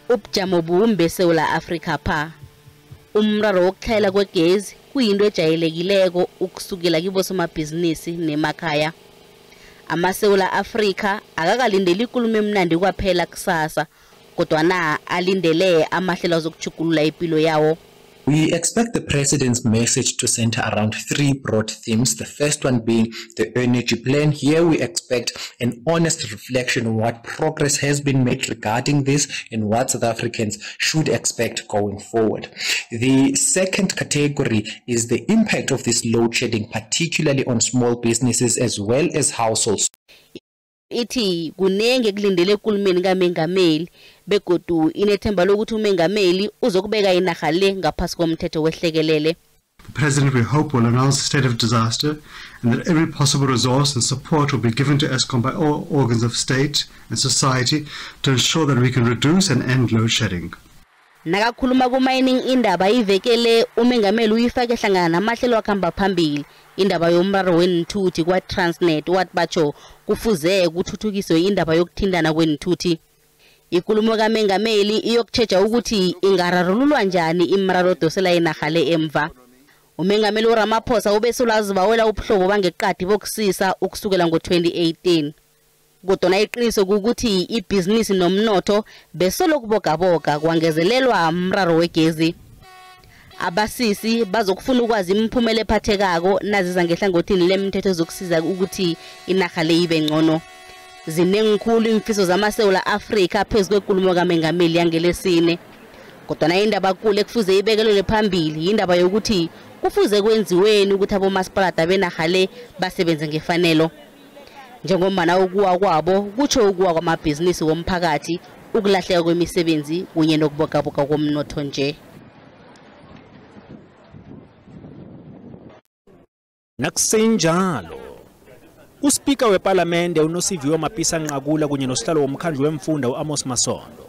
Ubujamo bumbi eSewula Afrika pha. Umraro wokutlhayela kwegezi kuyinto ejayelekileko ukusukela kibosomabhizinisi nemakhaya. AmaSewula Afrika akakalindeli ikulumo emnandi kwaphela kusasa, kodwana alindele amahlelo azokutjhugulula ipilo yawo. We expect the president's message to center around three broad themes. The first one being the energy plan. Here we expect an honest reflection on what progress has been made regarding this and what South Africans should expect going forward. The second category is the impact of this load shedding, particularly on small businesses as well as households. Ithi kunenge kulindele ekulumeni kaMengameli begodu inethemba lokuthi uMengameli uzokubeka inarha le ngaphasi komthetho wehlekelele. The president, we hope, will announce a state of disaster and that every possible resource and support will be given to Eskom by all organs of state and society to ensure that we can reduce and end load shedding. Nakakhuluma ku-Mining Indaba ivekele, uMengameli uyifake hlangana namahlelo akhamba phambili indaba yomraro wenthuthi kwa-Transnet, wathi batsho kufuze kuthuthukiswe indaba yokuthintana kwenthuthi. Ikulumo kaMengameli iyokutjheja ukuthi ingararululwa njani imiraro edosela inarha le emva. Umengameli uRamaphosa ubesolo azibawela ubuhlobo bangeqadi bokusisa ukusukela ngo-2018. Kodwana iqiniso kukuthi ibhizinisi nomnotho besolo kubogaboga kwangezelelwa umraro wegezi. Abasisi bazokufuna ukwazi imiphumela ephathekako naziza ngehlangothini lemithetho zokusiza ukuthi inarha le ibe ngcono. Zinengikhulu iimfiso zamaSewula Afrika phezu kwekulumo kaMengameli yangelesine. Kodwana indaba kule kufuze ibekelele phambili indaba yokuthi kufuze kwenziweni ukuthi abomasipalata benarha le basebenze ngefanelo. Njengombana ukuwa kwabo kutsho ukuwa kwamabhizinisi womphakathi, ukulahleka kwemisebenzi kunye nokubogaboga komnotho nje. Nakusenjalo, uspika wePalamende uNosiviwe Mapisa Nqakula kunye nosihlalo womkhandlu wemfunda u-Amos Masondo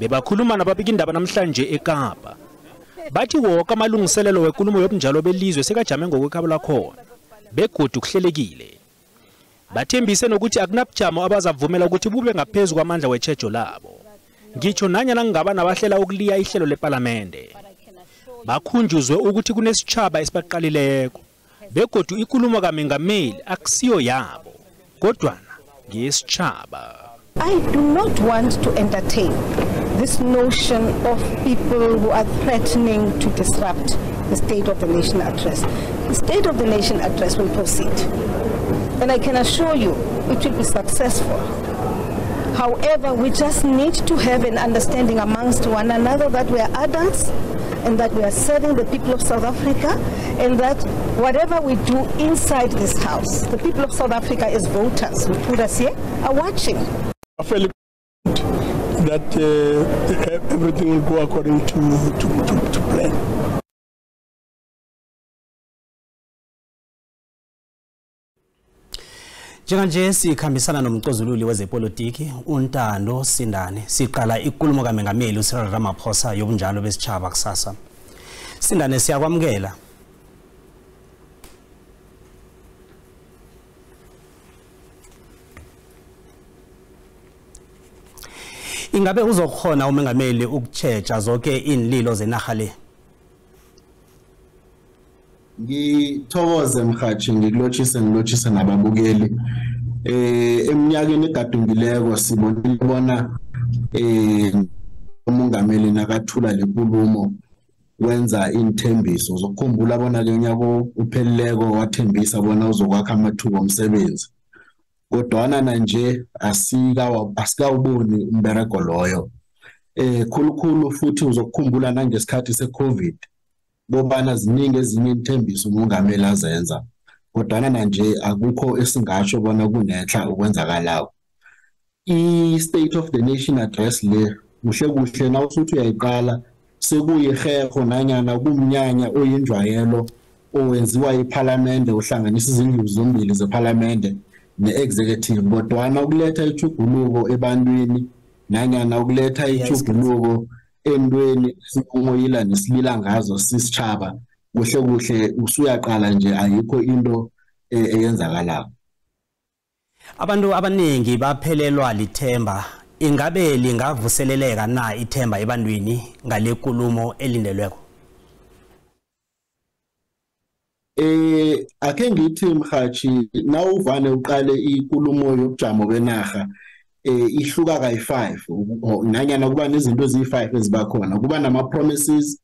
bebakhuluma nababikindaba namhlanje eKapa. Bathi woke amalungiselelo wenkulumo yobunjalo belizwe sekajame ngokwekhabo lakhona begodu kuhlelekile. Bathembise nokuthi akunabujamo abazavumela ukuthi bube ngaphezu kwamandla wetjhejo labo, ngitsho nanyana kungaba nabahlela ukuliya ihlelo lePalamende. Bakhunjuzwe ukuthi kunesitjhaba esibaqalileko begodu ikulumo kaMengameli akusiyo yabo kodwana ngeyesitjhaba. I do not want to entertain this notion of people who are threatening to disrupt the State of the Nation address. The State of the Nation address will proceed, and I can assure you it will be successful. However, we just need to have an understanding amongst one another that we are adults and that we are serving the people of South Africa, and that whatever we do inside this house, the people of South Africa as voters who put us here are watching. I feel that everything will go according to plan. Njenganje sikhambisana nomcozululi wezepolitiki uNtando Sindane, siqala ikulumo kaMengameli uCyril Ramaphosa yobunjalo besitjhaba kusasa. Sindane, siyakwamukela. Ingabe uzokhona umengameli ukutjheja zonke inlilo zenarha le? Ngithokoze mhathi, ngikulotshise ngilotshise nababukeli. Eminyakeni egadungileko sibonile bona umongameli nakathula lenkulumo wenza inthembiso. Uzokukhumbula bona ke unyaka upheleleko wathembisa bona uzokwakha amathuba omsebenzi, kodwana nanje asikawuboni umberego loyo. Khulukhulu futhi uzokukhumbula nangesikhathi seCovid kobana ziningi ezinye inthembiso umongameli azenza, kodwana nanje akukho esingasho bona kunenhla okwenzakalako. I-State of the Nation address le kuhle kuhle nawusuthi uyayiqala sekuyiheho nanyana kumnyanya oyinjwayelo owenziwa iPhalamende, uhlanganisa izindlu zombili zePhalamende ne-executive, kodwana ukuletha ijuguluko ebantwini nanyana ukuletha ijuguluko entweni sinqoyila nesilila ngazo sisitjhaba, kuhle kuhle usuyaqala nje ayikho into eyenzakalako. Abantu abaningi baphelelwa lithemba Ingabe lingavuseleleka na ithemba ebantwini ngale nkulumo elindelweko? Ake ngithi mhathi, nawuvane uqale ikulumo yobujamo benarha, ihluka kayi-5 nanyana kuba nezinto eziyi-5 ezibakhona. Kuba nama-promises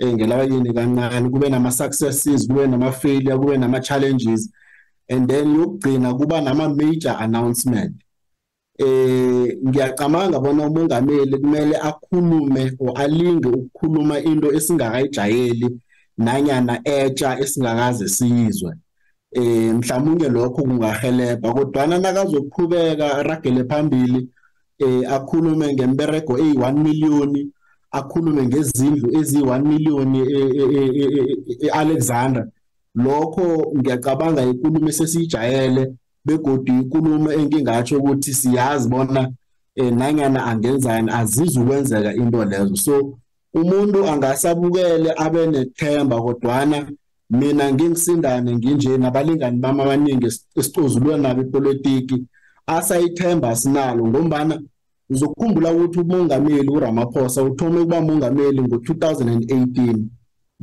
ngelabanyeni kancane, kube nama-successes, kube nama-failure, kube nama-challenges, and then yokugcina kuba nama-major announcement. Ngiyacabanga bona umongameli kumele akhulume or alinge ukukhuluma into esingakayijayeli nanyana etsha esingakaze siyizwe. Mhlawumbe lokho kungahelebha, kodwana nakazoqhubeka aragele phambili akhulume ngemberego eyi-1 million, akhulume ngezindlu eziyi-1 million e-Alexandra, lokho ngiyacabanga inkulumo esesiyijayele begodu inkulumo engingatsho ukuthi siyazi bona nanyana angenzani azizukwenzeka into lezo. So umuntu angasabukele abe nethemba, kodwana mina ngingisindane nginje nabalingani bami abaningi esicozulwe nabo ipolitiki, asayithemba sinalo, ngombana uzokukhumbula ukuthi umongameli uRamaphosa uthome ukuba mongameli ngo-2018,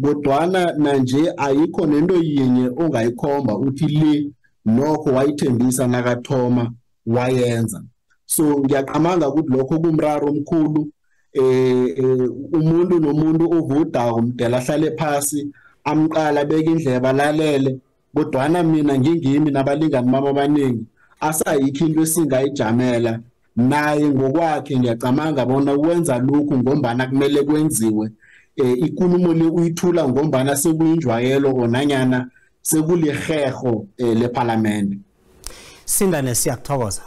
kodwana nanje ayikho nento yinye ongayikhomba uthi le nokho wayithembisa nakathoma wayenza. So ngiyaqamanga ukuthi lokho kumraro omkhulu. Umuntu nomuntu ovudako mdela ahlale phasi amqala beke indlebe alalele, kodwana mina ngingimi nabalingani bami abaningi asayikho into esingayijamela naye ngokwakhe. Ngiyacabanga bona wenza lokhu ngombana kumele kwenziwe. Ikulumo le uyithula ngombana sekuyinjwayelo nanyana sekuliheho leParliament. Sindane, siyakuthokoza.